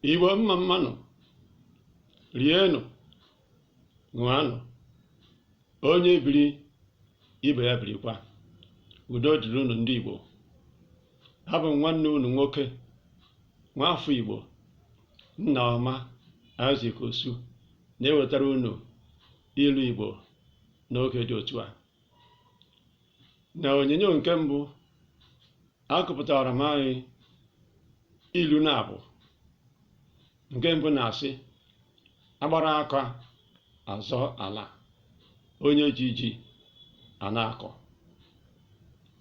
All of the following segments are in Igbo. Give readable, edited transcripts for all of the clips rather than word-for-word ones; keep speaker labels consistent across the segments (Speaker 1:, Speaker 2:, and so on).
Speaker 1: Igbo mma mma nụ, rienụ, ṅụanụ, onye biri ibe ya birikwa. Udo dịrị unu ndị Igbo. Abụ m nwanne unu nwoke, nwaafọ Igbo, Nnaọma Isaac Osu na-ewetara unu ilu Igbo n'oge dị otu a. Na onyonyo nke mbụ, akụpụtara m anyị ilu naabọ. Nke mbụ na-asị, agbara aka azọ ala, onye ji ji a na-akọ.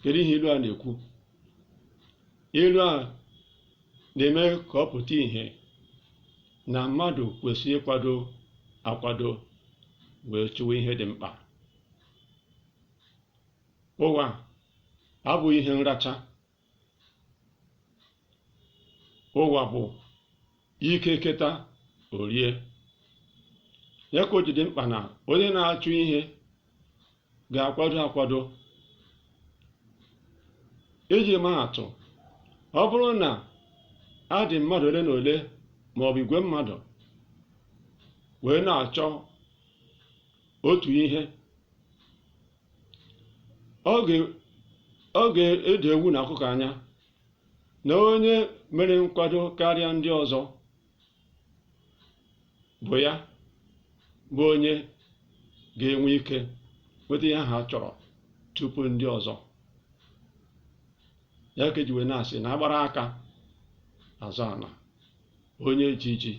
Speaker 1: Kedu ihe ilu a na-ekwu? Ilu a na-eme ka ọ pụta ìhè na mmadụ kwesịrị ịkwado akwado wee chụwa ihe dị mkpa. Ụwa abụghị ihe nracha. Ụwa bụ ike keta o rie. Ya ka o ji dị mkpa na onye na-achụ ihe ga-akwado akwado. Iji maa atụ, ọ bụrụ na a dị mmadụ ole na ole ma ọ bụ igwe mmadụ wee na-achọ otu ihe, ọ ga-edo ewu na ọkụkọ anya na onye mere nkwado karịa ndị ọzọ bụ ya bụ onye ga-enwe ike nweta ihe ahụ a chọrọ tupu ndị ọzọ. Ya ka eji wee na-asị na agbara aka azọ ala, onye ji ji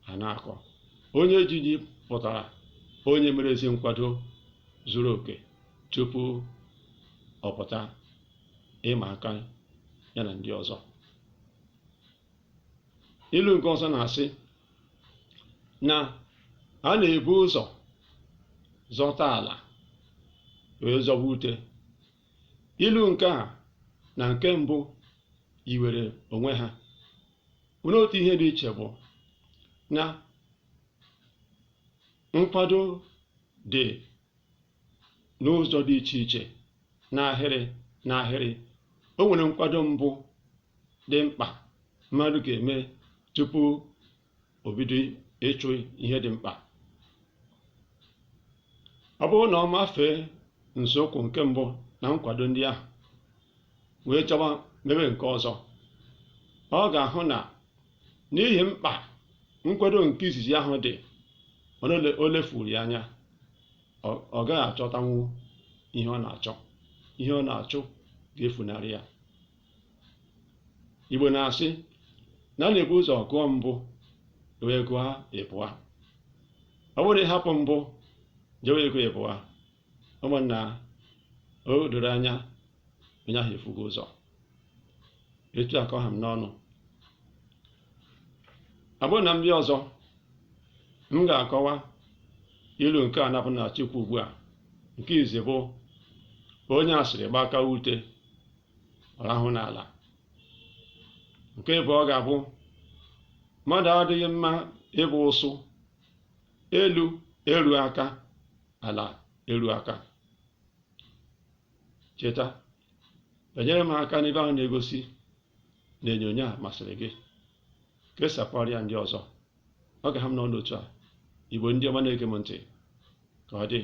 Speaker 1: a na-akọ. Onye ji ji pụtara onye mere ezi nkwado zuru oke tupu ọ pụta ịma aka ya na ndị ọzọ. Ilu nke ọzọ na-asị na a na-ebu ụzọ zọta ala wee zọba ute. Ilu nke a na nke mbụ yiwere onwe ha. Mana otu ihe dị iche bụ na nkwado dị n'ụzọ dị iche iche n'ahịrị n'ahịrị. O nwere nkwado mbụ dị mkpa mmadụ ga-eme tupu o bido ịchụ ihe dị mkpa. Ọ bụrụ na ọ mafee nzọụkwụ nke mbụ na nkwado ndị ahụ wee chọwa mebe nke ọzọ, ọ ga-ahụ na n'ihi mkpa nkwado nke izizi ahụ dị, mana o lefuru ya anya, ọ gaghị achọtanwu ihe ọ na-achọ. Ihe ọ na-achụ ga-efunarị ya. Igbo na-asị na a na-ebu ụzọ gụọ mbụ wee gụọ ịbụa. Ọ bụrụ na ị hapụ mbụ jewe ịgụ ịbụa, ụmụnna, o doro anya onye ahụ efugo ụzọ. Etu a ka ọ ha m n'ọnụ. Ọ bụrụ na m bịa ọzọ, m ga-akọwa ilu nke a na-abụ na-achịkwa ugbu a. Nke izi bụ onye asịrị gbaka ute rahụ n'ala. Nke ịbụọ ga-abụ mmadụ adịghị mma ịbụ ụsụ, elu eru aka, ala eru aka. Cheta, bịanyere m aka n'ebe ahụ na-egosi na onyonyo a masịrị gị, kesakwara ya ndị ọzọ. Ọ ga ha m n'ọnụ otu a. Igbo ndị ọma na-ege m ntị, ka ọ dị.